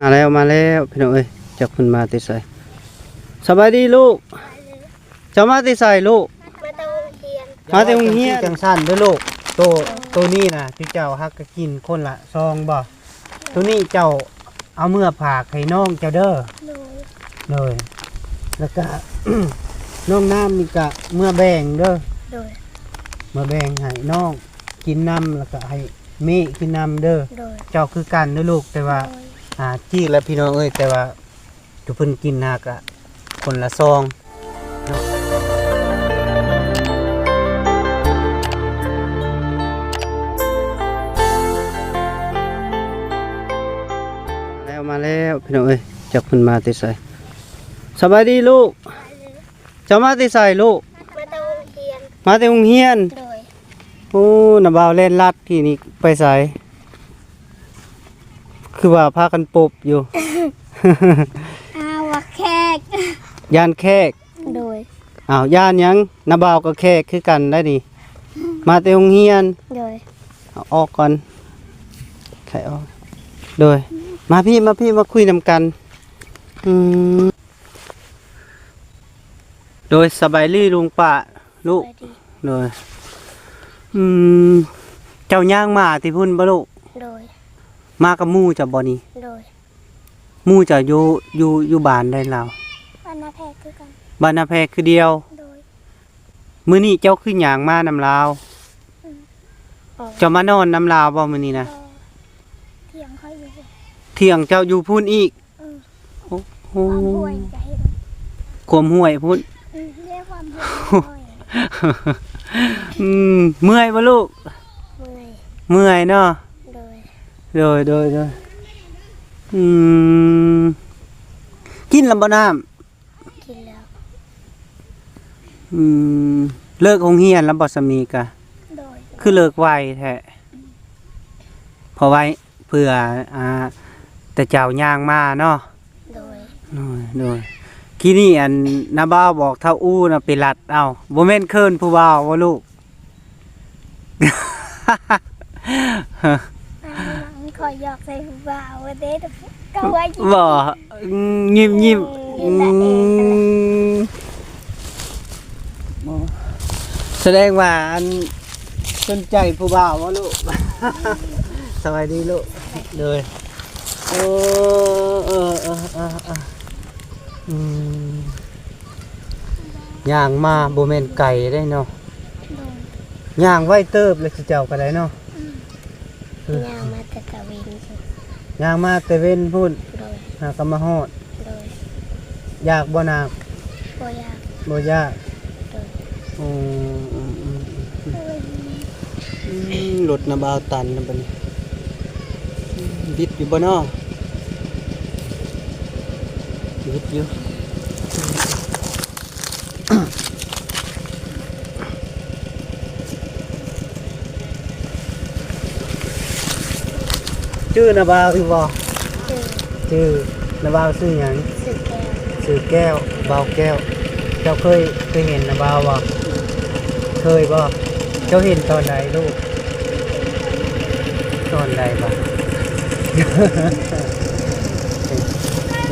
ມາແລ້ວ ມາແລ້ວ ພີ່ນ້ອງເອີຍ ຈັກເພິ່ນມາແຕ່ໃສ. ສະບາຍດີລູກ. ເຈົ້າມາແຕ່ໃສລູກ? ມາແຕ່ໂຮງຮຽນ. ມາແຕ່ໂຮງຮຽນ. ຈັ່ງຊັ້ນເດີລູກ. ໂຕ ໂຕນີ້ນະ ທີ່ເຈົ້າຮັກກະກິນຄົນລະຊອງບໍ່? ໂຕນີ້ເຈົ້າເອົາເມືອຝາກໃຫ້ນ້ອງເຈົ້າເດີ. ໂດຍ. ໂດຍ. ແລ້ວກະ ນ້ອງນ້ຳນີ້ກະເມືອແບ່ງເດີ. ໂດຍ. ເມືອແບ່ງໃຫ້ນ້ອງກິນນຳ ແລ້ວກະໃຫ້ເມະກິນນຳເດີ. ໂດຍ. ເຈົ້າຄືກັນເດີລູກ ແຕ່ວ່າ ໂດຍ ອ່າ ຈີກແລ້ວພີ່ນ້ອງເອີຍ ແຕ່ວ່າ ທຸກເພິ່ນກິນຫາກະຄົນລະຊອງເນາະ. ແລ້ວ ມາແລ້ວ ພີ່ນ້ອງເອີຍ ຈັກເພິ່ນມາແຕ່ໃສ. ສະບາຍດີລູກ. ເຈົ້າມາແຕ່ໃສລູກ? ມາແຕ່ໂຮງຮຽນ. ມາແຕ່ໂຮງຮຽນ. ໂດຍ. ໂອ້ ນ້າບ່າວແລ່ນລັດທີ່ນີ້ໄປໃສ? ຄືວ່າພາກັນປົບຢູ່. ອ້າວ ວ່າແຂກ. ຢ້ານແຂກ. ໂດຍ. ອ້າວ ຢ້ານຫຍັງ? ນ້າບ່າວກໍແຂກຄືກັນໄດ໋ນີ້. ມາແຕ່ໂຮງຮຽນ. ໂດຍ. ເອົາອອກກ່ອນ. ໄຂອອກ. ໂດຍ. ມາພີ້ ມາພີ້ ມາຄຸຍນຳກັນ. ອືມ. ໂດຍ. ສະບາຍດີລຸງປ້າ. ລູກ ສະບາຍດີ. ໂດຍ. ອືມ ເຈົ້າຍ່າງມາແຕ່ພຸ້ນບໍ່ລູກ? ໂດຍ. ມາກັບໝູ່ເຈົ້າບໍ່ນີ້? ໂດຍ. ໝູ່ເຈົ້າຢູ່ ຢູ່ ຢູ່ບ້ານໃດລາວ? ບ້ານນາແພກຄືກັນ. ບ້ານນາແພກຄືດຽວ? ໂດຍ. ມື້ນີ້ເຈົ້າຄືຍ່າງມານຳລາວ? ອືມ. ເຈົ້າມານອນນຳລາວບໍ່ມື້ນີ້ນະ? ບໍ່. ຖຽງຂ້ອຍຢູ່. ຖຽງເຈົ້າຢູ່ພຸ້ນອີກ? ເອີ. ໂອ້ໂຫ ຂ້າມຫ້ວຍກະເຫັນ. ຂ້າມຫ້ວຍພຸ້ນ. ອືມ ເດີ ຂ້າມຫ້ວຍ. ອືມ ເມື່ອຍບໍ່ລູກ? ເມື່ອຍ. ເມື່ອຍເນາະ. ໂດຍ. ໂດຍ ໂດຍ ໂດຍ. ອືມ ກິນແລ້ວບໍ່ນ້ຳ? ກິນແລ້ວ. ອືມ ເລີກໂຮງຮຽນແລ້ວບໍ່ ສາມີກະ? ໂດຍ. ຄືເລີກໄວແທ້? ເພາະວ່າ ເພື່ອ ອ່າ ແຕ່ເຈົ້າຍ່າງມາເນາະ. ໂດຍ. ໂດຍ ໂດຍ. ກີ້ນີ້ ອັນ ນ້າບ່າວບອກທ້າວອູນະໄປລັດເອົາ. ບໍ່ແມ່ນເຂີນຜູ້ບ່າວບໍ່ລູກ? ຂ້ອຍຢອກໃສ່ຜູ້ບ່າວເດ້ ກໍວ່າ ບໍ່. ອືມ ຍິ້ມໆ. ອືມ ສະແດງວ່າ ອັນ ສົນໃຈຜູ້ບ່າວບໍ່ລູກ? ສະບາຍດີລູກ. ໂດຍ. ເອີ ເອີ ເອີ ອືມ ຍ່າງມາບໍ່ແມ່ນໄກເດ້ເນາະ. ໂດຍ. ຍ່າງໄວເຕີບແລ້ວ ເຈົ້າກໍໄດ້ເນາະ. ອືມ. ເອີ ຍ່າງມາແຕ່ຕາເວັນ. ຍ່າງມາແຕ່ເວັນພຸ້ນ. ໂດຍ. ຫາກໍມາຮອດ. ໂດຍ. ຢາກບໍ່ນ້ຳ? ບໍ່ຢາກ. ບໍ່ຢາກ. ໂດຍ. ໂອ້ ອືມ ອືມ ອືມ ອືມ ອືມ ລົດນ້າບ່າວຕັນນະບັດນີ້. ອືມ ບິດຢູ່ບໍ່ນໍ? ບິດຢູ່. ຈື່ນ້າບ່າວຢູ່ບໍ່? ຈື່. ຈື່. ນ້າບ່າວຊື່ຫຍັງ? ຊື່ແກ້ວ. ຊື່ແກ້ວ. ບ່າວແກ້ວ. ເຈົ້າເຄີຍ ເຄີຍເຫັນນ້າບ່າວບໍ່? ເຄີຍບໍ່? ເຈົ້າເຫັນຕອນໃດລູກ? ຕອນໃດບາດ?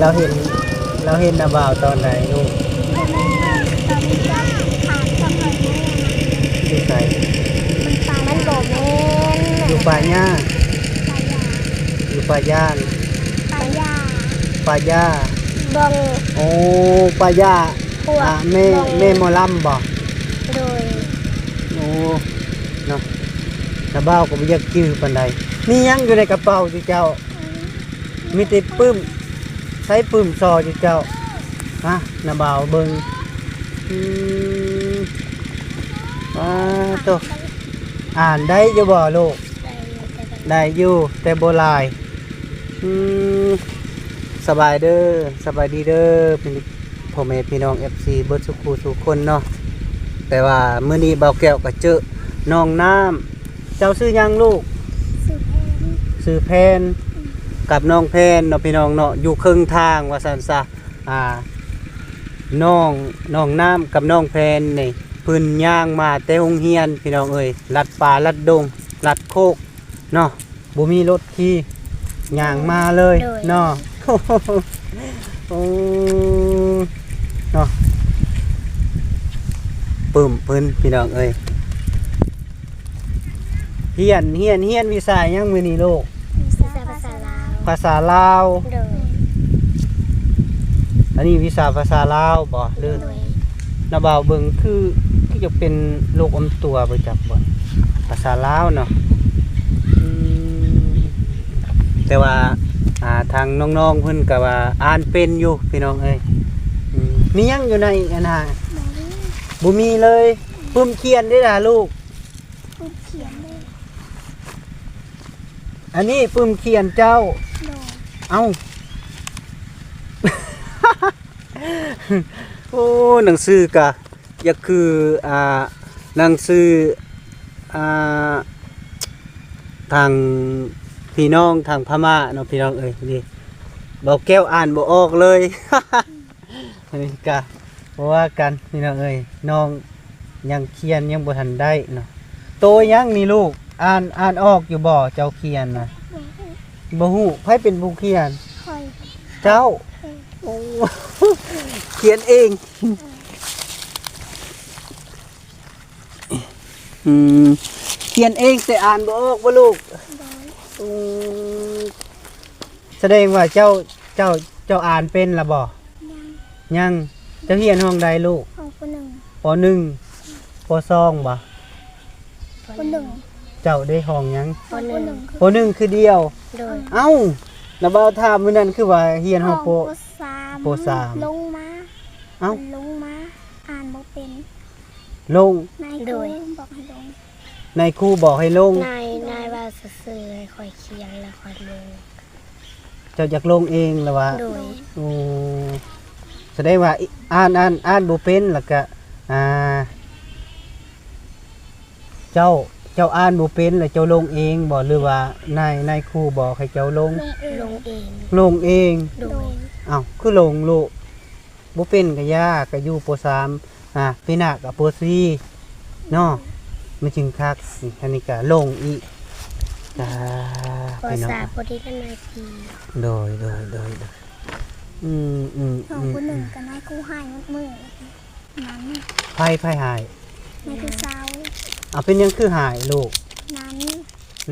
ລາວເຫັນ ລາວເຫັນນ້າບ່າວຕອນໃດລູກ? ຕອນນັ້ນ ຕອນທີ່ເຈົ້າຖາມກັບຂ້ອຍມື້ນັ້ນ. ຢູ່ໃສ? ມັນບໍ່ແມ່ນ. ຢູ່ປ່າຫຍ້າ? ປ່າຫຍ້າ. ຢູ່ປ່າຢ້ານ? ປ່າຫຍ້າ. ປ່າຫຍ້າ. ບ່ອງ. ໂອ້ ປ່າຫຍ້າ. ພວກ ອ່າ ແມ່ ບ່ອງ ແມ່ໝໍລຳບໍ່? ໂດຍ. ໂອ້ ເນາະ ນ້າບ່າວກໍບໍ່ຢາກຈື່ປານໃດ. ມີຫຍັງຢູ່ໃນກະເປົາຢູ່ເຈົ້າ? ອືມ ມີແຕ່ປຶ້ມ. ໃຊ້ປຶ້ມຊໍຢູ່ເຈົ້າ? ຮະ ນ້າບ່າວເບິ່ງ. ອືມ ປາໂຕ ອ່ານໄດ້ຢູ່ບໍ່ລູກ? ໄດ້ຢູ່ ແຕ່ບໍ່ ໄດ້ຢູ່ ແຕ່ບໍ່ຫຼາຍ. ອືມ ສະບາຍເດີ ສະບາຍດີເດີ ເປັນ ພໍ່ແມ່ພີ່ນ້ອງ ເອັຟຊີ ເບິດສູ່ຄູ່ສູ່ຄົນເນາະ. ແຕ່ວ່າມື້ນີ້ບ່າວແກ້ວກໍເຈີນ້ອງນ້ຳ. ເຈົ້າຊື່ຫຍັງລູກ? ຊື່ແພນ. ຊື່ແພນ ອືມ ກັບນ້ອງແພນເນາະ ພີ່ນ້ອງເນາະ ຢູ່ເຄິ່ງທາງວ່າຊັ້ນຊະ. ອ່າ ນ້ອງ ນ້ອງນ້ຳກັບນ້ອງແພນນີ້ ເພິ່ນຍ່າງມາແຕ່ໂຮງຮຽນ ພີ່ນ້ອງເອີຍ ລັດປ່າລັດດົງ ລັດໂຄກເນາະ. ບໍ່ມີລົດຂີ່ ຍ່າງມາເລີຍ ໂດຍ ເນາະ. ໂອ້ ເນາະ ປຶ້ມເພິ່ນ ພີ່ນ້ອງເອີຍ. ຮຽນ ຮຽນ ຮຽນວິຊາຫຍັງມື້ນີ້ລູກ? ວິຊາພາສາລາວ. ພາສາລາວ. ໂດຍ. ອັນນີ້ວິຊາພາສາລາວບໍ ຫຼື? ໂດຍ. ນ້າບ່າວເບິ່ງຄື ຄືຈະເປັນໂລກອອມຕົວ ບໍ່ຈັກບໍ່ ພາສາລາວເນາະ. ອືມ ແຕ່ວ່າ ອ່າ ທາງນ້ອງໆເພິ່ນກໍວ່າອ່ານເປັນຢູ່ ພີ່ນ້ອງເອີຍ. ອືມ ມີຫຍັງຢູ່ໃນອັນນ່າ? ບໍ່ມີ ບໍ່ມີເລີຍ. ປຶ້ມຂຽນເດ້ລະລູກ? ປຶ້ມຂຽນເດ້. ອັນນີ້ປຶ້ມຂຽນເຈົ້າ? ໂດຍ. ເອົ້າ ໂອ້ ໜັງສືກະຢາກຄື ອ່າ ໜັງສື ອ່າ ທາງພີ່ນ້ອງທາງພະມ້າເນາະ ພີ່ນ້ອງເອີຍ. ນີ້ບໍ່ແກ້ວອ່ານບໍ່ອອກເລີຍ. ອັນນີ້ກະບໍ່ວ່າກັນ ພີ່ນ້ອງເອີຍ ນ້ອງຍັງຂຽນຍັງບໍ່ທັນໄດ້ເນາະ. ໂຕຫຍັງນີ້ລູກ? ອ່ານ ອ່ານອອກຢູ່ບໍ່ ເຈົ້າຂຽນນະ? ບໍ່ຮູ້. ບໍ່ຮູ້. ໃຜເປັນຜູ້ຂຽນ? ຂ້ອຍ. ເຈົ້າ? ເອີ. ໂອ້ ຂຽນເອງ. ເອີ. ອືມ ຂຽນເອງແຕ່ອ່ານບໍ່ອອກບໍ່ລູກ? ໂດຍ. ອືມ ສະແດງວ່າເຈົ້າ ເຈົ້າ ເຈົ້າອ່ານເປັນລະບໍ່? ຍັງ. ຍັງ. ເຈົ້າຮຽນຫ້ອງໃດລູກ? ຫ້ອງ ປໍໜຶ່ງ. ປໍໜຶ່ງ ປໍສອງບໍ່? ປໍໜຶ່ງ. ເຈົ້າເດ້ ຫ້ອງຫຍັງ? ປໍໜຶ່ງ. ປໍໜຶ່ງຄືດຽວ. ໂດຍ. ເອົ້າ ນ້າບ່າວຖາມມື້ນັ້ນຄືວ່າຮຽນຫ້ອງ ປໍ ປໍສາມ ປໍສາມ ລົງມາ. ເອົ້າ ລົງມາ ອ່ານບໍ່ເປັນ. ລົງ. ນາຍຄູ ໂດຍ ບອກໃຫ້ລົງ. ນາຍຄູບອກໃຫ້ລົງ. ນາຍ ນາຍວ່າຊື່ໆ ໃຫ້ຂ້ອຍຂຽນແລ້ວຂ້ອຍລົງ. ເຈົ້າຢາກລົງເອງລະວ່າ? ໂດຍ. ໂອ້ ສະແດງວ່າອ່ານ ອ່ານ ອ່ານບໍ່ເປັນ ລະກະ ອ່າ ເຈົ້າ ເຈົ້າອ່ານບໍ່ເປັນ ລະເຈົ້າລົງເອງບໍ່ ຫຼືວ່ານາຍ ນາຍຄູບອກໃຫ້ເຈົ້າລົງ? ລົງເອງ. ລົງເອງ. ໂດຍ. ເອົ້າ ຄືລົງລູກ? ບໍ່ເປັນກະຢ່າ ກະຢູ່ ປໍສາມ ອ່າ ປີໜ້າກະ ປໍສີ່ ເນາະ ມັນຈຶ່ງຄັກ. ອັນນີ້ກະລົງອີກ. ຈ້າ ປໍສາມ ພີ່ນ້ອງ ພໍດີກັນນາຍປີ. ໂດຍ ໂດຍ ໂດຍ ໂດຍ. ອືມ ອືມ ອືມ ສອງ ປໍໜຶ່ງ ກະນາຍຄູຮ້າຍໝົດມື້ນັ້ນ. ໃຜ ໃຜຮ້າຍ? ນາຍຄູເຊົາ. ເອົາ ເປັນຫຍັງຄືຮ້າຍລູກ? ນັ້ນ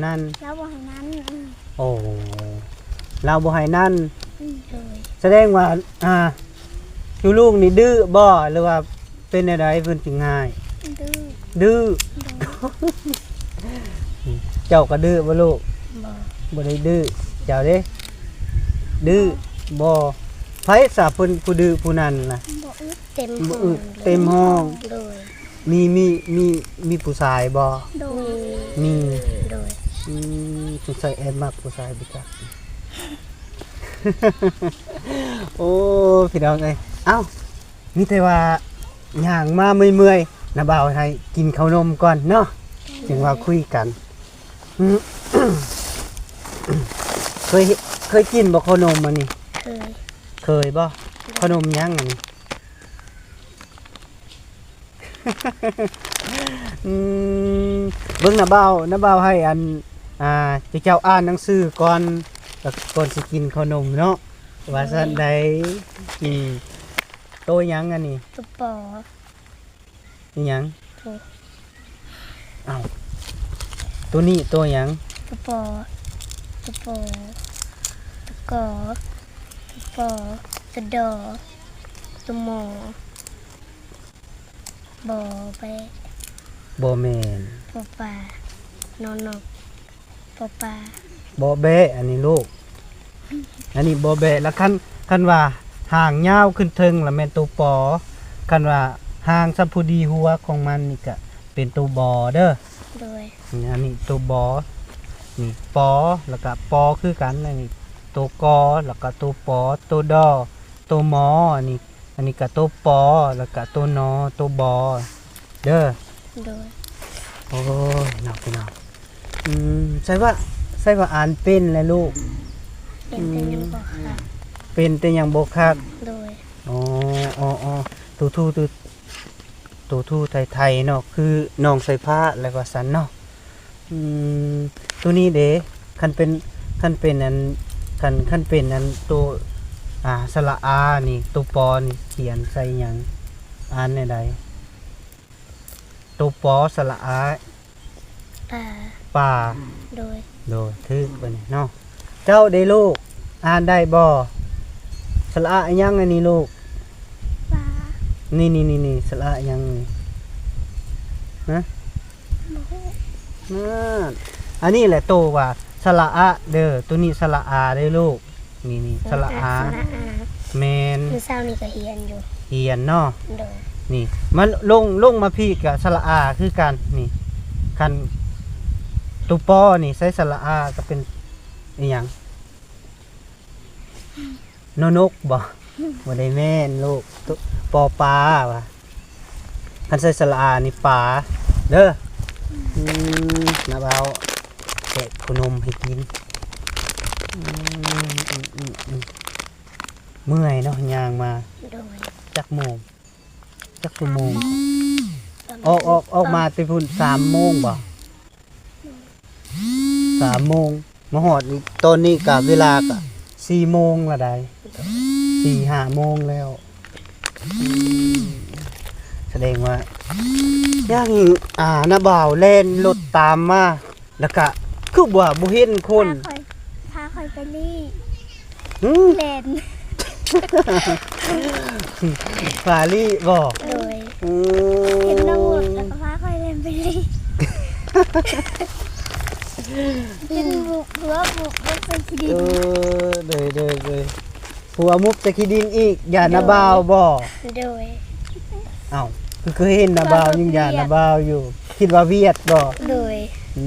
ນັ້ນ ລາວບໍ່ໃຫ້ນັ້ນ. ອືມ ໂອ້ ລາວບໍ່ໃຫ້ນັ້ນ. ອືມ ໂດຍ. ສະແດງວ່າ ອ່າ ຢູ່ລູກນີ້ດື້ບໍ່ ຫຼືວ່າເປັນແນວໃດເພິ່ນຈຶ່ງຮ້າຍ? ດື້. ດື້. ໂດຍ. ເຈົ້າກະດື້ບໍ່ລູກ? ບໍ່ ບໍ່ໄດ້ດື້. ເຈົ້າເດ້? ດື້. ບໍ່. ບໍ່. ໃຜສະເພິ່ນຜູ້ດື້ຜູ້ນັ້ນນະ? ບໍ່ອຶດ. ເຕັມ ບໍ່ອຶດ ຫ້ອງ ເຕັມຫ້ອງ. ໂດຍ. ມີ ມີ ມີ ມີຜູ້ຊາຍບໍ່? ໂດຍ. ມີ ມີ. ໂດຍ. ອືມ ສົງໄສແອບມັກຜູ້ຊາຍບໍ່ຈັກ. ໂອ້ ພີ່ນ້ອງເອີຍ ເອົ້າ ມີແຕ່ວ່າຍ່າງມາເມື່ອຍໆ ນ້າບ່າວໃຫ້ກິນເຂົ້າໜົມກ່ອນເນາະ ຈຶ່ງວ່າຄຸຍກັນ. ອືມ ເຄີຍ ເຄີຍກິນບໍ່ເຂົ້າໜົມອັນນີ້? ເຄີຍ. ເຄີຍບໍ່? ໂດຍ. ເຂົ້າໜົມຫຍັງອັນນີ້? ອືມ ເບິ່ງນ້າບ່າວ ນ້າບ່າວໃຫ້ອັນ ອ່າ ເຈົ້າອ່ານໜັງສືກ່ອນ ກ່ອນຊິກິນເຂົ້າໜົມເນາະ ວ່າຊັ້ນໃດ. ອືມ ໂຕຫຍັງອັນນີ້? ໂຕປໍ. ອີຫຍັງ? ໂຕ ອ້າວ ໂຕນີ້ໂຕຫຍັງ? ໂຕປໍ ໂຕປໍ ໂຕກອ ໂຕປໍ ໂຕດໍ ໂຕມໍ ບໍ່ແບະ ບໍ່ແມ່ນ ປໍປາ ນໍນົກ ປໍປາ ບໍ່ແບະ ອັນນີ້ລູກ ອັນນີ້ບໍ່ແບະ. ລະຄັນ ຄັນວ່າຫາງຍາວຂຶ້ນເທິງລະແມ່ນໂຕປໍ ຄັນວ່າຫາງສຳພູດີຫົວຂອງມັນນີ້ກະເປັນໂຕບໍເດີ. ໂດຍ. ອັນນີ້ໂຕບໍ ນີ້ປໍ ລະກະປໍຄືກັນ ອັນນີ້ໂຕກອ ລະກະໂຕປໍ ໂຕດໍ ໂຕມໍ ອັນນີ້ ອັນນີ້ກະໂຕປໍ ລະກະໂຕນໍ ໂຕບໍເດີ. ໂດຍ. ໂອ້ຍ ເນາະ ພີ່ນ້ອງ ອືມ ໃສວ່າ ໃສວ່າອ່ານເປັນແຫຼະລູກ ເປັນແຕ່ຍັງບໍ່ຄັກ ເປັນແຕ່ຍັງບໍ່ຄັກ. ໂດຍ. ອໍ ອໍ ອໍ ໂຕທູ ໂຕ ໂຕທູໄທໆ ເນາະ ຄືໜອງສາຍຟ້າ ແລະວ່າຊັ້ນເນາະ. ອືມ ໂຕນີ້ເດ ຄັນເປັນ ຄັນເປັນອັນ ຄັນ ຄັນເປັນອັນໂຕ ອ່າ ສະຫຼະອານີ້ ໂຕປໍນີ້ຂຽນໃສ່ຫຍັງ? ອ່ານແນວໃດ? ໂຕປໍ ສະຫຼະອາ ປາ ປາ ໂດຍ ໂດຍ ຖືກບາດນີ້ເນາະ. ເຈົ້າເດລູກ ອ່ານໄດ້ບໍ່? ສະຫຼະອາອີ່ຫຍັງອັນນີ້ລູກ? ປາ ນີ້ໆໆ ສະຫຼະອາອີ່ຫຍັງນີ້? ຮະ? ບໍ່ຮູ້ ນັ້ນ ອັນນີ້ແຫຼະໂຕວ່າສະຫຼະອະເດີ ໂຕນີ້ສະຫຼະອາເດີລູກ. ນີ້ໆ ສະຫຼະອາ ສະຫຼະອາ ແມ່ນ ມື້ເຊົ້ານີ້ກໍຮຽນຢູ່ ຮຽນເນາະ ໂດຍ ນີ້ ມາລົງ ລົງມາພີ້ກໍສະຫຼະອາຄືກັນນີ້. ຄັນໂຕປໍນີ້ໃສ່ສະຫຼະອາກໍເປັນອີ່ຫຍັງ? ນອນົກບໍ່? ບໍ່ໄດ້ແມ່ນລູກ ໂຕ ປໍປາວ່າ ຄັນໃສ່ສະຫຼະອານີ້ປາເດີ. ອືມ ນ້າບ່າວແກະເຂົ້າໜົມໃຫ້ກິນ. ອືມ ອືມ ອືມ ອືມ ເມື່ອຍເນາະ ຍ່າງມາ ໂດຍ ຈັກໂມງ? ຈັກຊົ່ວໂມງ? ປະມານ ອອກ ອອກ ອອກມາແຕ່ພຸ້ນ ສາມໂມງບໍ່? ສາມໂມງ ມາຮອດນີ້ ຕອນນີ້ກະເວລາກະສີ່ໂມງລະໃດ໋ ໂດຍ ສີ່ຫ້າໂມງແລ້ວ. ອືມ ສະແດງວ່າ ຢ່າງ ອ່າ ນ້າບ່າວແລ່ນລົດຕາມມາ ລະກະຄືວ່າບໍ່ເຫັນຄົນ ພາຂ້ອຍ ພາຂ້ອຍໄປລີ້. ຫື? ແລ່ນ ພາລີ້ບໍ່? ໂດຍ ອືມ ເຫັນນ້ອງລົດລະກະພາຂ້ອຍແລ່ນໄປລີ້ ເປັນບຸກ ຫົວບຸກລົງໃສ່ຂີ້ດິນ. ເອີ ໂດຍ ໂດຍ ໂດຍ ຫົວມຸບໃສ່ຂີ້ດິນອີກ ຢ້ານນ້າບ່າວບໍ່? ໂດຍ ເອົ້າ ຄືເຄີຍເຫັນນ້າບ່າວ ນ້າບ່າວຍັງຢ້ານນ້າບ່າວຢູ່ ຄິດວ່າຫວຽດບໍ່? ໂດຍ ອື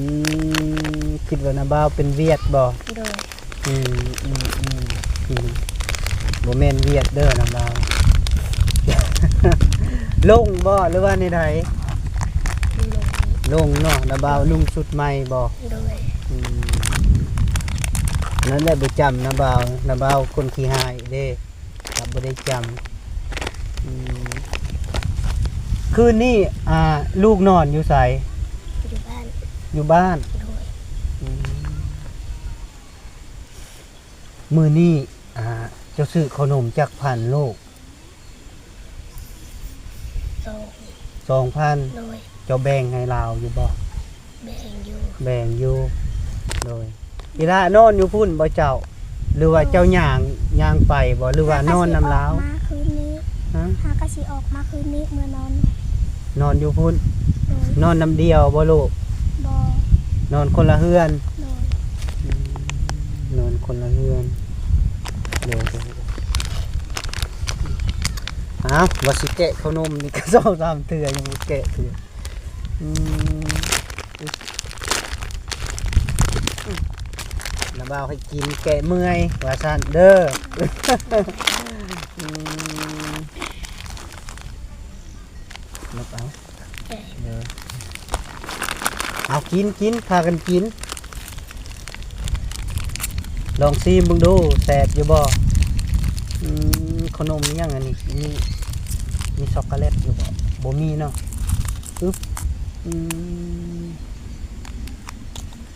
ມ ຄິດວ່ານ້າບ່າວເປັນຫວຽດບໍ່? ໂດຍ ອືມ ອືມ ອືມ ອືມ ບໍ່ແມ່ນຫວຽດເດີນ້າບ່າວ. ລົງບໍ່ ຫຼືວ່າແນວໃດ? ລົງ ລົງເນາະ ນ້າບ່າວນຸ່ງຊຸດໃໝ່ບໍ່? ໂດຍ ອືມ ນັ້ນແຫຼະ ບໍ່ຈຳນ້າບ່າວ ນ້າບ່າວຄົນຂີ້ຮ້າຍເດ້ ກໍບໍ່ໄດ້ຈຳ. ອືມ ຄືນນີ້ ອ່າ ລູກນອນຢູ່ໃສ? ຢູ່ບ້ານ ຢູ່ບ້ານ ໂດຍ ອືມ ມື້ນີ້ ອ່າ ເຈົ້າຊື້ເຂົ້າໜົມຈັກພັນລູກ? ສອງ ສອງພັນ ໂດຍ ເຈົ້າແບ່ງໃຫ້ລາວຢູ່ບໍ່? ແບ່ງຢູ່ ແບ່ງຢູ່ ໂດຍ. ອີຫຼ້ານອນຢູ່ພຸ້ນບໍ່ເຈົ້າ ຫຼືວ່າເຈົ້າຍ່າງ ຍ່າງໄປບໍ່ ຫຼືວ່ານອນນຳລາວ? ຫາກະຊິອອກມາຄືນນີ້ ຫາກະຊິອອກມາຄືນນີ້ ເມືອນອນ ນອນຢູ່ພຸ້ນ ໂດຍ ນອນນຳດ່ຽວບໍ່ລູກ? ບໍ່ ນອນຄົນລະເຮືອນ ໂດຍ ອືມ ນອນຄົນລະເຮືອນ ໂດຍ ໂດຍ. ອ້າວ ວ່າຊິແກະເຂົ້າໜົມນີ້ກະສອງສາມເທື່ອຍັງບໍ່ແກະເທື່ອ. ອືມ ນ້າບ່າວໃຫ້ກິນແກະເມື່ອຍວ່າຊັ້ນເດີ. ອືມ ນົບເອົາ ເດີ ເອົາ ກິນ ກິນ ພາກັນກິນ. ລອງຊີມເບິ່ງດູ ແຊບຢູ່ບໍ່? ອືມ ເຂົ້າໜົມອີ່ຫຍັງອັນນີ້? ມີ ມີຊັອກໂກແລັດຢູ່ບໍ່? ບໍ່ມີເນາະ. ອຶບ ອືມ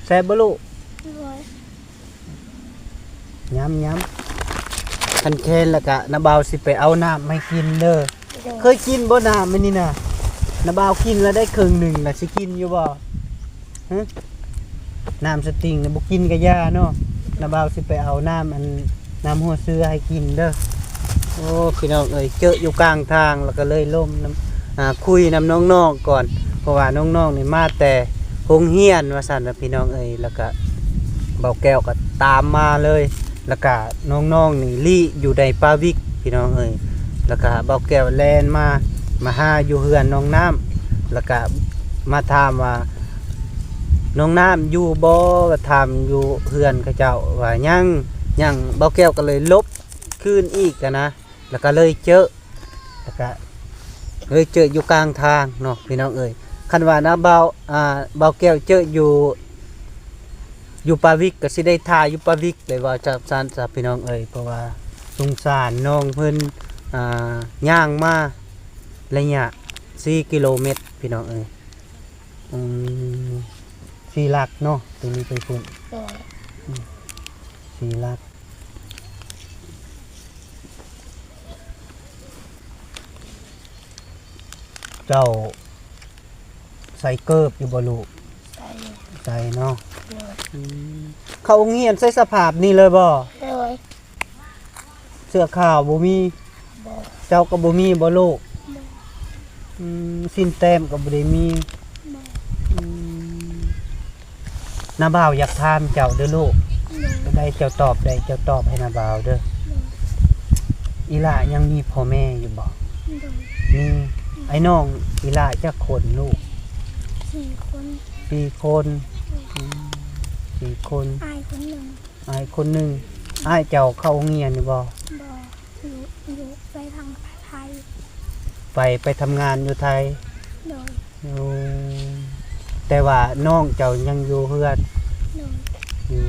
ແຊບບໍ່ລູກ? ໂດຍ ຍຳ ຍຳ ຄັນແຄນລະກະ ນ້າບ່າວຊິໄປເອົານ້ຳໃຫ້ກິນເດີ. ໂດຍ ເຄີຍກິນບໍ່ນ້ຳອັນນີ້ນະ? ນ້າບ່າວກິນລະໄດ້ເຄິ່ງໜຶ່ງນະ ຊິກິນຢູ່ບໍ່? ຫຶ? ນ້ຳສະຕິງນະ ບໍ່ກິນກະຢ່າເນາະ. ນ້າບ່າວຊິໄປເອົານ້ຳ ອັນ ນ້ຳຫົວເສືອໃຫ້ກິນເດີ. ໂອ້ ພີ່ນ້ອງເອີຍ ເຈີຢູ່ກາງທາງ ລະກະເລີຍລົມນຳ ອ່າ ຄຸຍນຳນ້ອງໆກ່ອນ ເພາະວ່ານ້ອງໆນີ້ມາແຕ່ໂຮງຮຽນວ່າຊັ້ນນະ ພີ່ນ້ອງເອີຍ. ລະກະ ບ່າວແກ້ວກະຕາມມາເລີຍ ລະກະນ້ອງໆນີ້ລີ້ຢູ່ໃນປ່າວິກ ພີ່ນ້ອງເອີຍ. ລະກະບ່າວແກ້ວແລ່ນມາ ມາຫາຢູ່ເຮືອນນ້ອງນ້ຳ ລະກະມາຖາມວ່າ ນ້ອງນ້ຳຢູ່ບໍ່? ຖາມຢູ່ເຮືອນເຂົາເຈົ້າວ່າຍັງ ຍັງ ບ່າວແກ້ວກໍເລີຍຫຼົບຄືນອີກຫັ້ນນະ ລະກະເລີຍເຈີ ລະກະເລີຍເຈີຢູ່ກາງທາງເນາະ ພີ່ນ້ອງເອີຍ. ຄັນວ່ານະ ບ່າວ ອ່າ ບ່າວແກ້ວເຈີຢູ່ ຢູ່ປ່າວິກ ກໍຊິໄດ້ຖ້າຢູ່ປ່າວິກເລີຍ ວ່າຈັ່ງຊັ້ນຊະ ພີ່ນ້ອງເອີຍ. ເພາະວ່າສົງສານນ້ອງເພິ່ນ ອ່າ ຍ່າງມາໄລຍະສີ່ກິໂລແມັດ ພີ່ນ້ອງເອີຍ. ອືມ ສີ່ຫຼັກເນາະ ໂຕນີ້ໄປພຸ້ນ ໂດຍ ອືມ ສີ່ຫຼັກ. ເຈົ້າໃສ່ເກີບຢູ່ບໍ່ລູກ? ໃສ່ ໃສ່ເນາະ. ໂດຍ. ອືມ ເຂົ້າໂຮງຮຽນໃສ່ສະພາບນີ້ເລີຍບໍ່? ໂດຍ. ເສື້ອຂາວບໍ່ມີ? ບໍ່. ເຈົ້າກໍບໍ່ມີບໍ່ລູກ? ບໍ່. ອືມ ສິ້ນແຕ້ມກໍບໍ່ໄດ້ມີ? ບໍ່. ອືມ ນ້າບ່າວຢາກຖາມເຈົ້າເດີ້ລູກ. ໂດຍ. ໄດ້ເຈົ້າຕອບໄດ້ ເຈົ້າຕອບໃຫ້ນ້າບ່າວເດີ້. ໂດຍ. ອີ່ຫຼ້າຍັງມີພໍ່ແມ່ຢູ່ບໍ່? ໂດຍ. ມີ. ອືມ ໄອ້ນ້ອງອີ່ຫຼ້າຈັກຄົນລູກ? ສີ່ຄົນ. ສີ່ຄົນ. ໂດຍ. ອືມ ສີ່ຄົນ. ອ້າຍຄົນໜຶ່ງ. ອ້າຍຄົນໜຶ່ງ. ອືມ ອ້າຍເຈົ້າເຂົ້າໂຮງຮຽນຢູ່ບໍ່? ບໍ່. ຢູ່ ຢູ່ໄປທາງໄທ. ໄປ ໄປທຳງານຢູ່ໄທ? ໂດຍ. ໂອ້ ແຕ່ວ່ານ້ອງເຈົ້າຍັງຢູ່ເຮືອນ? ໂດຍ. ຢູ່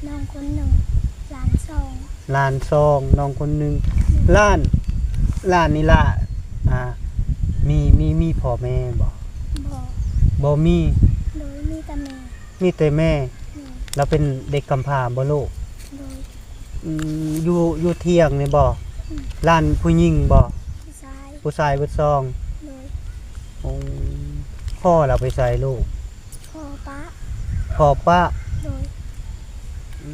ນ້ອງຄົນໜຶ່ງ ຫຼານສອງ. ຫຼານສອງ ນ້ອງຄົນໜຶ່ງ. ໂດຍ. ຫຼານ ຫຼານນີ້ລະ ອ່າ ມີ ມີ ມີພໍ່ແມ່ບໍ່? ບໍ່. ບໍ່ມີ. ໂດຍ. ມີແຕ່ແມ່. ມີແຕ່ແມ່. ໂດຍ. ລາວເປັນເດັກກຳພ້າບໍ່ລູກ? ໂດຍ. ອືມ ຢູ່ ຢູ່ທ່ຽງນີ້ບໍ່? ອືມ ຫຼານຜູ້ຍິງບໍ່? ຜູ້ຊາຍ. ຜູ້ຊາຍເບິດສອງ. ໂດຍ. ໂອ້ ພໍ່ລາວໄປໃສລູກ? ພໍ່ປະ. ພໍ່ປະ. ໂດຍ. ອື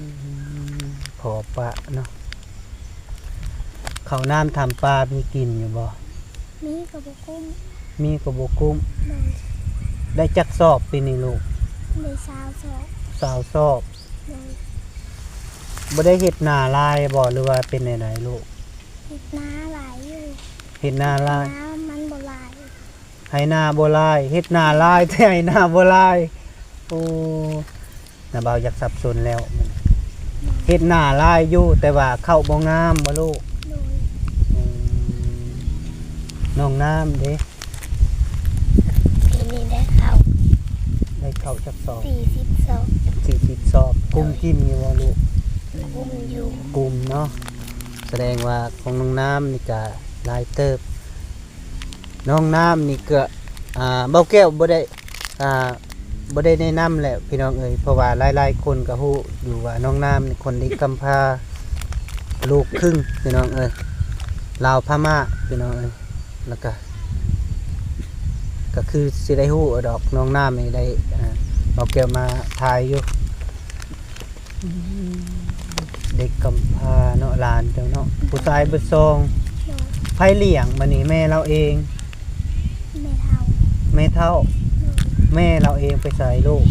ມ ພໍ່ປະເນາະ. ເຂົ້ານ້ຳທຳປາມີກິນຢູ່ບໍ່? ມີກໍບໍ່ກຸ້ມ. ມີກໍບໍ່ກຸ້ມ. ໂດຍ. ໄດ້ຈັກສອບປີນີ້ລູກ? ໄດ້ຊາວສອບ. ຊາວສອບ. ໂດຍ. ບໍ່ໄດ້ເຮັດນາຫຼາຍບໍ່ ຫຼືວ່າເປັນແນວໃດລູກ? ເຮັດນາຫຼາຍຢູ່. ເຮັດນາຫຼາຍ. ນາມັນບໍ່ຫຼາຍ. ໄຮ່ນາບໍ່ຫຼາຍ ເຮັດນາຫຼາຍ ແຕ່ໄຮ່ນາບໍ່ຫຼາຍ. ໂອ້ ນ້າບ່າວຢາກສັບສົນແລ້ວ. ເຮັດນາຫຼາຍຢູ່ ແຕ່ວ່າເຂົ້າບໍ່ງາມບໍ່ລູກ? ໂດຍ. ອືມ ນ້ອງນ້ຳເດ້? ປີນີ້ໄດ້ເຂົ້າ ໄດ້ເຂົ້າຈັກສອບ? ສີ່ສິບສອບ. ສີ່ສິບສອບ. ກຸ້ມກິນຢູ່ບໍ່ລູກ? ກຸ້ມຢູ່. ກຸ້ມເນາະ. ສະແດງວ່າຂອງນ້ອງນ້ຳນີ້ກະຫຼາຍເຕີບ. ນ້ອງນ້ຳນີ້ກະ ອ່າ ເບົາແກ້ວບໍ່ໄດ້ ອ່າ ບໍ່ໄດ້ແນະນຳແຫຼະພີ່ນ້ອງເອີຍ ເພາະວ່າຫຼາຍໆຄົນກໍຮູ້ຢູ່ວ່ານ້ອງນ້ຳນີ້ຄົນເດັກກຳພ້າ ລູກຄຶ່ງພີ່ນ້ອງເອີຍ ລາວພະມ້າພີ່ນ້ອງເອີຍ. ແລ້ວກະ ກໍຄືຊິໄດ້ຮູ້ເອົາດອກ ນ້ອງນ້ຳນີ້ໄດ້ ອ່າ ເບົາແກ້ວມາຖ່າຍຢູ່. ອືມ ເດັກກຳພ້າເນາະ ຫຼານເຈົ້າເນາະ ຜູ້ຊາຍເບິດສອງ. ໂດຍ. ໃຜລ້ຽງບັດນີ້? ແມ່ລາວເອງ? ແມ່ເຖົ້າ. ແມ່ເຖົ້າ. ໂດຍ. ແມ່ລາວເອງໄປໃສລູກ?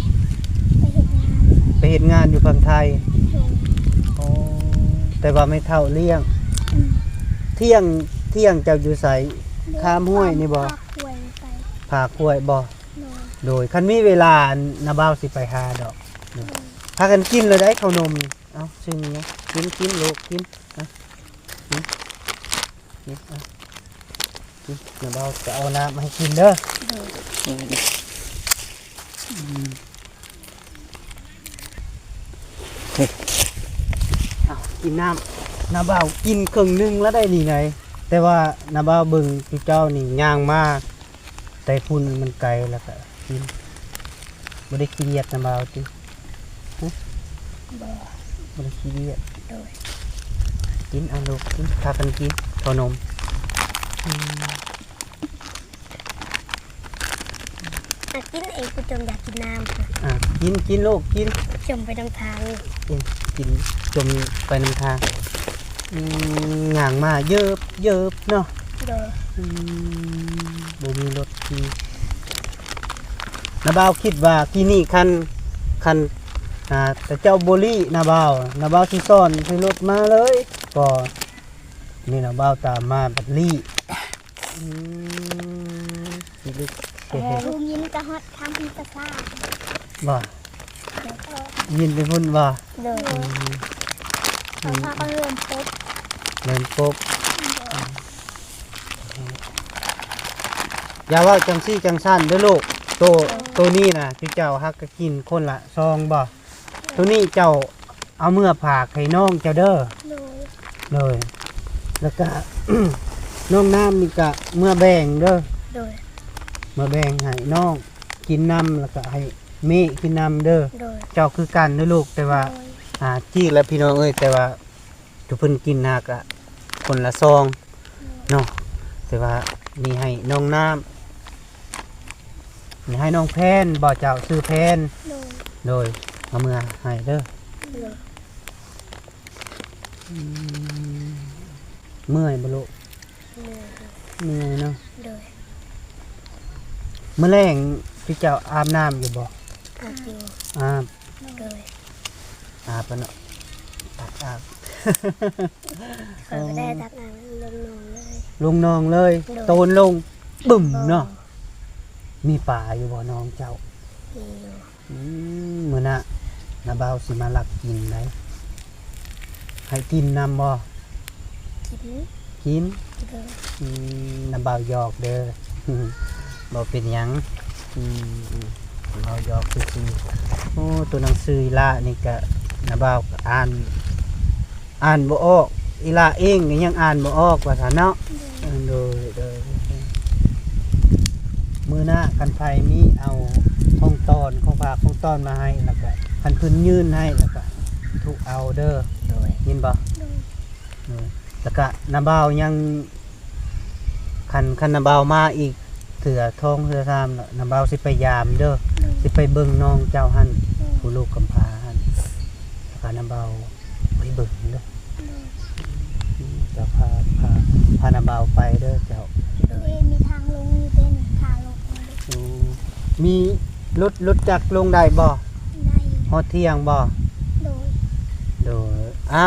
ໄປເຮັດງານ. ໄປເຮັດງານຢູ່ຝັ່ງໄທ? ໂດຍ. ອໍ ແຕ່ວ່າແມ່ເຖົ້າລ້ຽງ. ອືມ. ທ່ຽງ ທ່ຽງເຈົ້າຢູ່ໃສ? ຂ້າມຫ້ວຍນີ້ບໍ່? ພາຂ້ວຍໄປ. ພາຂ້ວຍບໍ່? ໂດຍ. ໂດຍ. ຄັນມີເວລາ ນ້າບ່າວຊິໄປຫາດອກ. ໂດຍ. ພາກັນກິນແລ້ວໄດ໋ເຂົ້າໜົມນີ້. ເອົາ ຊື່ຫຍັງ? ກິນ ກິນລູກ ກິນ. ອະ ກິນ ກິນ ອະ ກິນ. ນ້າບ່າວຈະເອົານ້ຳມາໃຫ້ກິນເດີ. ໂດຍ. ອືມ ເອົາ ກິນນ້ຳ. ນ້າບ່າວກິນເຄິ່ງໜຶ່ງແລ້ວໄດ໋ນີ້ໄດ໋. ແຕ່ວ່ານ້າບ່າວເບິ່ງຈຸເຈົ້ານີ້ຍ່າງມາ ແຕ່ພຸ້ນມັນໄກ ແລ້ວກະກິນ. ບໍ່ໄດ້ຂີ້ດຽດນຳບ່າວຕິ? ຮະ? ບໍ່ ບໍ່ໄດ້ຂີ້ດຽດ. ໂດຍ. ກິນ ເອົາລູກ ກິນ ພາກັນກິນເຂົ້າໜົມ. ອືມ ອາ ກິນເອງ ຜູ້ຈົມຢາກກິນນ້ຳ. ອາ ກິນ ກິນລູກ ກິນ. ຈົມໄປນຳທາງ. ອືມ ກິນ ຈົມໄປນຳທາງ. ອືມ ຍ່າງມາເຢິບໆເນາະ. ໂດຍ. ອືມ ບໍ່ມີລົດຂີ່. ນ້າບ່າວຄິດວ່າກີ້ນີ້ຄັນ ຄັນ ອ່າ ແຕ່ເຈົ້າບໍ່ລີ້ນ້າບ່າວ ນ້າບ່າວຊິສອນໃຫ້ລົດມາເລີຍ. ກໍນີ້ນ້າບ່າວຕາມມາບັດລີ້. ອືມ ຊິລຶກ. ເອີ ລູກຍິນກະຮອດທາງພີກະຊາ. ບໍ່? ຍິນໄປພຸ້ນບໍ່? ໂດຍ. ອືມ ເຂົາພາກັນເລີ່ມປົບ ເລີ່ມປົບ. ໂດຍ. ຢ່າເວົ້າຈັ່ງຊີ້ຈັ່ງຊັ້ນເດີ້ລູກ. ໂຕ ໂຕນີ້ນະ ທີ່ເຈົ້າຫາກະກິນຄົນລະຊອງບໍ່? ໂຕນີ້ເຈົ້າເອົາເມືອຝາກໃຫ້ນ້ອງເຈົ້າເດີ້. ໂດຍ. ໂດຍ. ແລ້ວກະ ນ້ອງນ້ຳນີ້ກະເມືອແບ່ງເດີ້. ໂດຍ. ເມືອແບ່ງໃຫ້ນ້ອງກິນນຳ ແລ້ວກະໃຫ້ ເມະກິນນຳເດີ້. ໂດຍ. ເຈົ້າຄືກັນເດີ້ລູກ ແຕ່ວ່າ ໂດຍ ອ່າ ຈີກແລ້ວພີ່ນ້ອງເອີຍ ແຕ່ວ່າ ທຸເພິ່ນກິນຫາກະຄົນລະຊອງ ໂດຍ ເນາະ. ແຕ່ວ່ານີ້ໃຫ້ນ້ອງນ້ຳ ໃຫ້ນ້ອງແພນບໍ່ເຈົ້າ? ຊື່ແພນ. ໂດຍ ໂດຍ ເອົາເມືອໃຫ້ເດີ. ໂດຍ ອືມ ເມື່ອຍບໍ່ລູກ? ເມື່ອຍ ເມື່ອຍເນາະ. ໂດຍ ມື້ແລງຄືເຈົ້າອາບນ້ຳຢູ່ບໍ່? ອາບຢູ່. ອາບ. ໂດຍ ອາບເນາະ ຕັກອາບ. ຂ້ອຍບໍ່ໄດ້ຕັກອາບ ລົງໜອງເລີຍ. ລົງໜອງເລີຍ. ໂດຍ ໂຕນລົງບຶ້ມເນາະ. ບໍ່ ມີປາຢູ່ບໍ່ໜອງເຈົ້າ? ມີຢູ່. ອືມ ມື້ໜ້ານ້າບ່າວຊິມາລັກກິນໄດ໋. ໃຫ້ກິນນຳບໍ່? ກິນ ກິນ. ໂດຍ ອືມ ນ້າບ່າວຫຍອກເດີ ບໍ່ເປັນຫຍັງ. ອືມ ອືມ ນ້າບ່າວຫຍອກຊື່ໆ. ໂອ້ ໂຕໜັງສືອີ່ຫຼ້ານີ້ກະນ້າບ່າວກະອ່ານ ອ່ານບໍ່ອອກ ອີ່ຫຼ້າເອງກໍຍັງອ່ານບໍ່ອອກວ່າຊັ້ນເນາະ. ໂດຍ ໂດຍ ໂດຍ. ມື້ໜ້າຄັນໃຜມີເອົາຂອງຕ້ອນ ຂອງຝາກຂອງຕ້ອນມາໃຫ້ ແລ້ວກະຄັນເພິ່ນຍື່ນໃຫ້ ແລ້ວກະທຸກເອົາເດີ. ໂດຍ ຍິນບໍ່? ໂດຍ ໂດຍ. ແລ້ວກະນ້າບ່າວຍັງ ຄັນ ຄັນນ້າບ່າວມາອີກເທື່ອສອງເທື່ອສາມ ແລ້ວນ້າບ່າວຊິໄປຢາມເດີ. ໂດຍ ຊິໄປເບິ່ງນ້ອງເຈົ້າຫັ້ນ. ໂດຍ ຜູ້ລູກກຳພ້າຫັ້ນ ແລ້ວກະນ້າບ່າວ ໄປເບິ່ງເດີ. ໂດຍ ເຈົ້າພາ ພາ ພານ້າບ່າວໄປເດີເຈົ້າ. ໂດຍ ມີທາງລົງຢູ່ເດ້ ທາງລົງ. ໂອ້ ມີລົດ ລົດຈັກລົງໄດ້ບໍ່? ໄດ້. ຮອດທ່ຽງບໍ່? ໂດຍ ໂດຍ. ອ່າ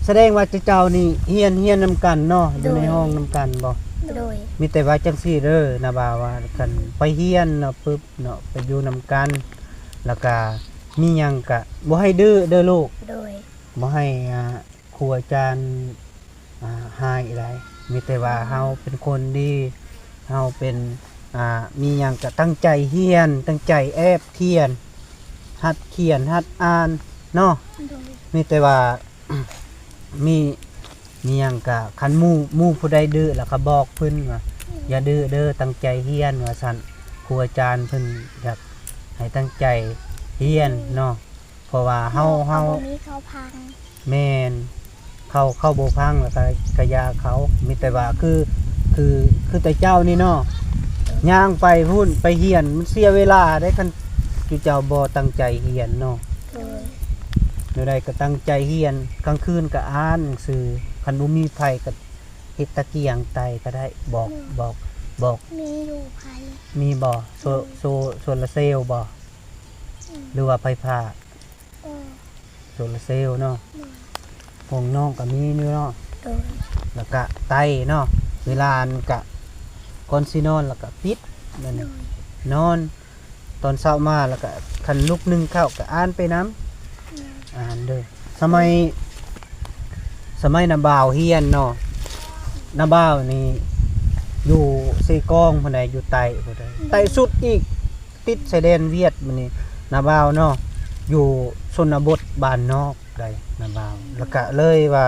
ສະແດງວ່າເຈົ້ານີ້ຮຽນ ຮຽນນຳກັນເນາະ. ໂດຍ ຢູ່ໃນຫ້ອງນຳກັນບໍ່? ໂດຍ ມີແຕ່ວ່າຈັ່ງຊີ້ເດີ ນ້າບ່າວວ່າ ຄັນໄປຮຽນເນາະປຶບເນາະ ໄປຢູ່ນຳກັນ ແລ້ວກະມີຫຍັງກະບໍ່ໃຫ້ດື້ເດີລູກ. ໂດຍ ບໍ່ໃຫ້ ອ່າ ຄູອາຈານ ອ່າ ຮ້າຍໃດ໋ ມີແຕ່ວ່າເຮົາເປັນຄົນດີ ເຮົາເປັນ ອ່າ ມີຫຍັງກະຕັ້ງໃຈຮຽນ ຕັ້ງໃຈແອບຂຽນ ຫັດຂຽນຫັດອ່ານເນາະ. ໂດຍ ມີແຕ່ວ່າ ມີ ມີຫຍັງກະ ຄັນໝູ່ ໝູ່ຜູ້ໃດດື້ລະກະບອກເພິ່ນວ່າ ອືມ ຢ່າດື້ເດີ ຕັ້ງໃຈຮຽນ ວ່າຊັ້ນ. ຄູອາຈານເພິ່ນຢາກໃຫ້ຕັ້ງໃຈຮຽນເນາະ. ເພາະວ່າເຮົາ ເຮົາ ເຮົາບໍ່ມີເຂົ້າພັງ. ແມ່ນ ເຂົ້າ ເຂົ້າບໍ່ພັງລະກະ ກະຢ່າເຂົ້າ. ມີແຕ່ວ່າຄື ຄື ຄືແຕ່ເຈົ້ານີ້ເນາະ ຍ່າງໄປພຸ້ນໄປຮຽນ ມັນເສຍເວລາເດ້ ຄັນເຈົ້າບໍ່ຕັ້ງໃຈຮຽນເນາະ. ໂດຍ ແນວໃດກະຕັ້ງໃຈຮຽນ ກາງຄືນກະອ່ານໜັງສື ຄັນບໍ່ມີໃຜກະເຮັດຕະກຽງໄຕ້ກະໄດ້. ບອກ ໂດຍ ບອກ ບອກ ມີຢູ່ໄຟ. ມີບໍ່? ໂຊ ໂຊ ໂຊລາເຊວບໍ່? ອືມ ຫຼືວ່າໄຟຟ້າ? ເອີ ໂຊລາເຊວເນາະ. ໂດຍ ຂອງນ້ອງກະມີຢູ່ເນາະ. ໂດຍ ລະກະໄຕ້ເນາະ ເວລາອັນກະ ກ່ອນຊິນອນລະກະປິດ ນັ້ນ ໂດຍ ນອນ ຕອນເຊົ້າມາລະກະ ຄັນລຸກໜຶ່ງເຂົ້າກະອ່ານໄປນຳ. ໂດຍ ອ່ານເດີ. ສະໄໝ ສະໄໝນ້າບ່າວຮຽນເນາະ ນ້າບ່າວນີ້ຢູ່ເຊກອງພຸ້ນໃດ໋ ຢູ່ໃຕ້ພຸ້ນໃດ໋ ອືມ ໃຕ້ສຸດອີກ ຕິດຊາຍແດນຫວຽດ. ມື້ນີ້ນ້າບ່າວເນາະ ຢູ່ຊົນນະບົດບ້ານນອກໃດ໋ ນ້າບ່າວ. ລະກະເລີຍວ່າ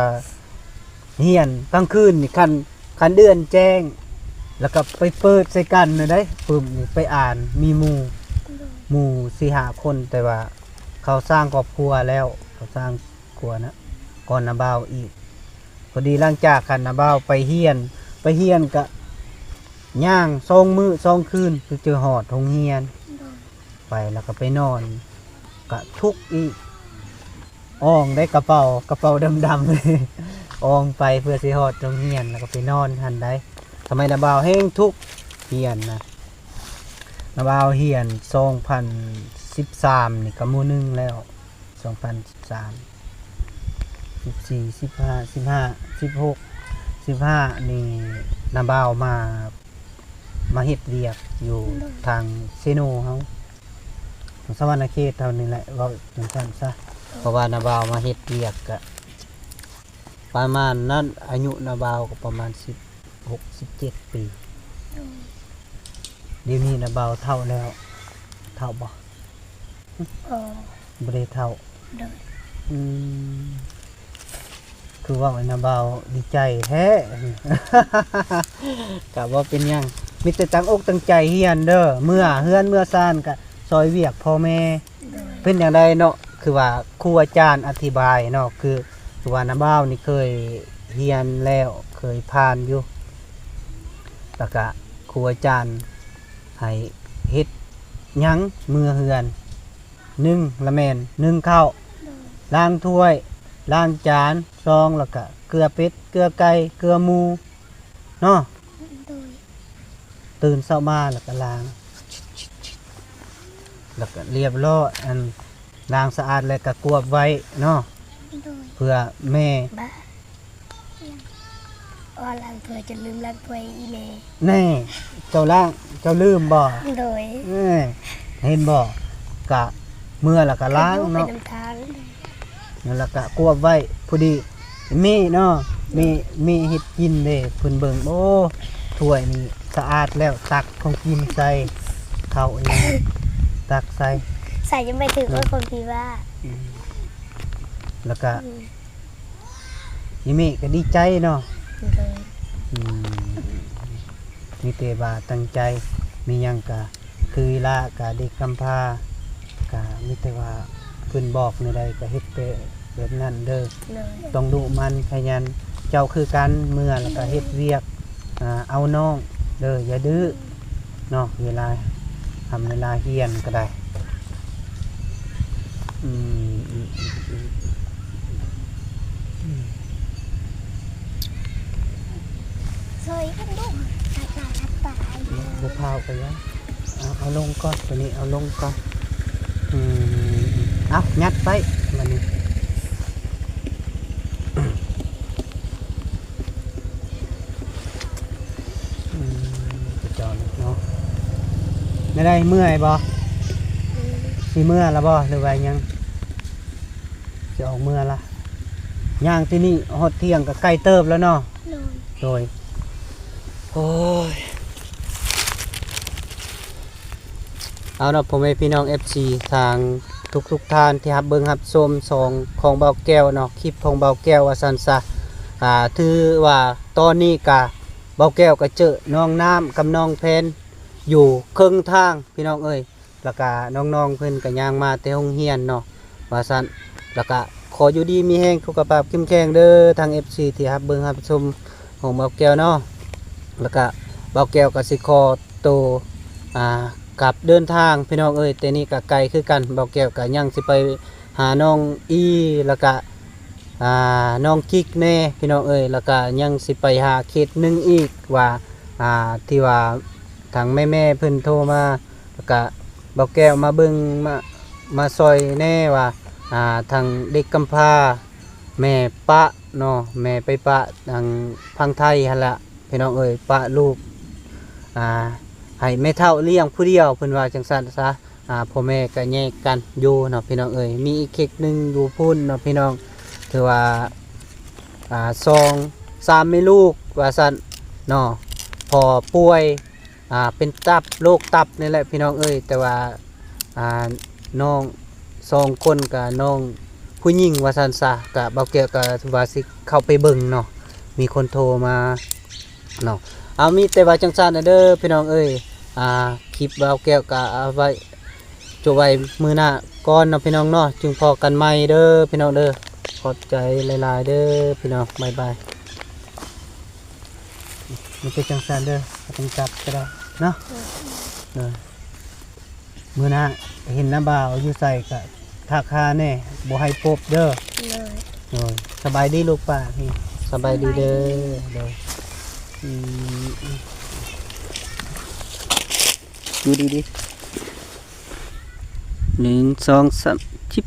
ຮຽນກາງຄືນນີ້ ຄັນ ຄັນເດືອນແຈ້ງ ລະກະໄປເປີດໃສ່ກັນນະໄດ໋ ປຶ້ມນີ້ໄປອ່ານ ມີໝູ່ ໂດຍ ໝູ່ສີ່ຫ້າຄົນ ແຕ່ວ່າເຂົາສ້າງຄອບຄົວແລ້ວ ເຂົາສ້າງຄົວນະ ກ່ອນນ້າບ່າວອີກ. ພໍດີຫຼັງຈາກຄັນນ້າບ່າວໄປຮຽນ ໄປຮຽນກະຍ່າງສອງມື້ສອງຄືນ ຄືຈະຮອດໂຮງຮຽນ. ໂດຍ ໄປລະກະໄປນອນ ກະທຸກອີກ ອ່ອງໄດ້ກະເປົາ ກະເປົາດຳໆ ອ່ອງໄປເພື່ອຊິຮອດໂຮງຮຽນ ລະກະໄປນອນຫັ້ນໃດ໋. ສະໄໝນ້າບ່າວແຮງທຸກຮຽນນະ ນ້າບ່າວຮຽນສອງພັນສິບສາມນີ້ກະມໍໜຶ່ງແລ້ວ ສອງພັນສິບສາມ ສິບສີ່ ສິບຫ້າ ສິບຫ້າ ສິບຫົກ ສິບຫ້ານີ້ ນ້າບ່າວມາ ມາເຮັດວຽກຢູ່ ໂດຍ ທາງເຊໂນເຮົາ ສະຫວັນນະເຂດເຮົານີ້ແຫຼະ ເວົ້າຈັ່ງຊັ້ນຊະ. ເພາະວ່ານ້າບ່າວມາເຮັດວຽກກະປະມານນັ້ນ ອາຍຸນ້າບ່າວກະປະມານສິບຫົກ ສິບເຈັດປີ. ໂດຍ ດຽວນີ້ນ້າບ່າວເຖົ້າແລ້ວ ເຖົ້າບໍ່? ບໍ່ ບໍ່ໄດ້ເຖົ້າ. ໂດຍ ອືມ ຄືເວົ້າໃຫ້ນ້າບ່າວດີໃຈແທ້. ກະບໍ່ເປັນຫຍັງ ມີແຕ່ຕັ້ງອົກຕັ້ງໃຈຮຽນເດີ ເມືອເຮືອນເມືອຊານກະຊ່ອຍວຽກພໍ່ແມ່. ໂດຍ ເປັນຈັ່ງໃດເນາະ ຄືວ່າຄູອາຈານອະທິບາຍເນາະ ຄື ຄືວ່ານ້າບ່າວນີ້ເຄີຍຮຽນແລ້ວ ເຄີຍຜ່ານຢູ່ ລະກະຄູອາຈານໃຫ້ ເຮັດຫຍັງເມືອເຮືອນ? ໜຶ່ງລະແມ່ນ ໜຶ້ງເຂົ້າ ລ້າງຖ້ວຍ ລ້າງຈານ ສອງລະກະເກືອເປັດ ເກືອໄກ່ ເກືອໝູເນາະ. ໂດຍ. ຕື່ນເຊົ້າມາລະກະລ້າງ ລະກະລຽບລ້ອຍ ອັນ ລ້າງສະອາດແລ້ວກະກວບໄວ້ເນາະ. ໂດຍ. ເພື່ອແມ່ ບະ ອໍ ລ້າງຖ້ວຍ ຈົນລືມລ້າງຖ້ວຍອີ່ແມ່. ແນ່ ເຈົ້າລ້າງ ເຈົ້າລືມບໍ່? ໂດຍ. ເອີ ເຫັນບໍ່? ກະເມືອລະກະລ້າງເນາະ ນຳທາງ ແລ້ວກະກວບໄວ້. ພໍດີມີເນາະ ມີ ມີເຮັດກິນເດ້ ເພິ່ນເບິ່ງ ໂອ້ ຖ້ວຍນີ້ສະອາດແລ້ວ ຕັກຂອງກິນໃສ່ ເຂົ້າອີ່ຫຍັງ ຕັກໃສ່ ໃສ່ຍັງໄປເຖິງ ໂອ້ຍ ຄົນທີ່ວ່າ ອືມ ແລ້ວກະ ອືມ ອີ່ແມ່ກໍດີໃຈເນາະ. ໂດຍ. ອືມ ມີແຕ່ວ່າຕັ້ງໃຈ ມີຫຍັງກະຄືລະກະເດັກກຳພ້າ ກະມີແຕ່ວ່າເພິ່ນບອກແນວໃດກະເຮັດໄປແບບນັ້ນເດີ. ໂດຍ. ຕ້ອງດຸໝັ່ນຂະຫຍັນ ເຈົ້າຄືກັນ ເມືອລະກະເຮັດວຽກ ອ່າ ເອົານ້ອງເດີ ຢ່າດື້ເນາະ ເວລາ ທຳເວລາຮຽນກໍໄດ້. ອືມ ອືມ ອືມ ອືມ ອືມ ຊ່ອຍກັນດຸ ຕັດໜ້າຕັດຕາ. ບໍ່ພາວກໍຢ່າ ເອົາ ເອົາລົງກ່ອນ ຕົວນີ້ເອົາລົງກ່ອນ. ອືມ ເອົາ ຍັດໄປ ບາດນີ້. ອືມ ຈະຈອດເນາະ ແນວໃດ ເມື່ອຍບໍ່? ອືມ ຊິເມືອລະບໍ່ ຫຼືວ່າຍັງ ຊິອອກເມືອລະ? ຍ່າງທີ່ນີ້ຮອດທ່ຽງກໍໄກເຕີບແລ້ວເນາະ. ໂດຍ. ໂດຍ ໂອ້ຍ. ເອົາເນາະ ພໍ່ແມ່ພີ່ນ້ອງ ເອັຟຊີ ທາງທຸກໆທ່ານທີ່ຮັບເບິ່ງຮັບຊົມຊ່ອງຂອງບ່າວແກ້ວເນາະ ຄລິບຂອງບ່າວແກ້ວວ່າຊັ້ນຊະ. ອ່າ ຖືວ່າຕອນນີ້ກະ ບ່າວແກ້ວກະເຈີນ້ອງນ້ຳກັບນ້ອງແພນຢູ່ເຄິ່ງທາງ ພີ່ນ້ອງເອີຍ. ແລ້ວກະນ້ອງໆເພິ່ນກະຍ່າງມາແຕ່ໂຮງຮຽນເນາະ ວ່າຊັ້ນ. ແລ້ວກະຂໍຢູ່ດີມີແຮງ ສຸຂະພາບເຂັ້ມແຂງເດີ ທາງ ເອັຟຊີ ທີ່ຮັບເບິ່ງຮັບຊົມຂອງບ່າວແກ້ວເນາະ. ແລ້ວກະບ່າວແກ້ວກໍຊິຂໍໂຕ ອ່າ ກັບເດີນທາງ ພີ່ນ້ອງເອີຍ. ແຕ່ນີ້ກໍໄກຄືກັນ ບ່າວແກ້ວກໍຍັງຊິໄປຫານ້ອງອີ ແລ້ວກະ ອ່າ ນ້ອງກິກແດ່ ພີ່ນ້ອງເອີຍ. ແລ້ວກະຍັງຊິໄປຫາເຂດໜຶ່ງອີກວ່າ ອ່າ ທີ່ວ່າທາງແມ່ໆເພິ່ນໂທມາ ແລ້ວກະບ່າວແກ້ວມາເບິ່ງ ມາ ມາຊ່ອຍແດ່ວ່າ ອ່າ ທາງເດັກກຳພ້າ ແມ່ປະເນາະ ແມ່ໄປປະທາງຝັ່ງໄທຫັ້ນລະ ພີ່ນ້ອງເອີຍ. ປະລູກ ອ່າ ໃຫ້ແມ່ເຖົ້າລ້ຽງຜູ້ດຽວ ເພິ່ນວ່າຈັ່ງຊັ້ນຊະ. ອ່າ ພໍ່ແມ່ກໍແຍກກັນຢູ່ເນາະ ພີ່ນ້ອງເອີຍ. ມີອີກເຂດໜຶ່ງຢູ່ພຸ້ນເນາະ ພີ່ນ້ອງ. ຖືວ່າ ອ່າ ສອງ ສາມແມ່ລູກວ່າຊັ້ນເນາະ ພໍ່ປ່ວຍ ອ່າ ເປັນຕັບ ໂລກຕັບນີ້ແຫຼະ ພີ່ນ້ອງເອີຍ. ແຕ່ວ່າ ອ່າ ນ້ອງສອງຄົນ ກະນ້ອງຜູ້ຍິງວ່າຊັ້ນຊະ. ກະບ່າວແກ້ວກໍຖືວ່າຊິເຂົ້າໄປເບິ່ງເນາະ ມີຄົນໂທມາເນາະ. ເອົາ ມີແຕ່ວ່າຈັ່ງຊັ້ນນະເດີ ພີ່ນ້ອງເອີຍ. ອ່າ ຄລິບບ່າວແກ້ວກໍເອົາໄວ້ ຈົບໄວ້ມື້ໜ້າກ່ອນເນາະ ພີ່ນ້ອງເນາະ ຈຶ່ງພໍ້ກັນໃໝ່ເດີ ພີ່ນ້ອງເດີ. ຂອບໃຈຫຼາຍໆເດີ ພີ່ນ້ອງ ບາຍບາຍ. ມັນເປັນຈັ່ງຊັ້ນເດີ ບໍ່ຕ້ອງຈັບກໍໄດ້ເນາະ. ເອີ ມື້ໜ້າເຫັນນ້າບ່າວຢູ່ໃສກໍທັກຫາແດ່ ບໍ່ໃຫ້ພົບເດີ. ໂດຍ ໂດຍ. ສະບາຍດີລູກປ້າ ສະບາຍດີເດີ. ສະບາຍດີ. ໂດຍ. ອືມ ຢູ່ດີໆ. ໜຶ່ງ ສອງ ສາມ ຊິບ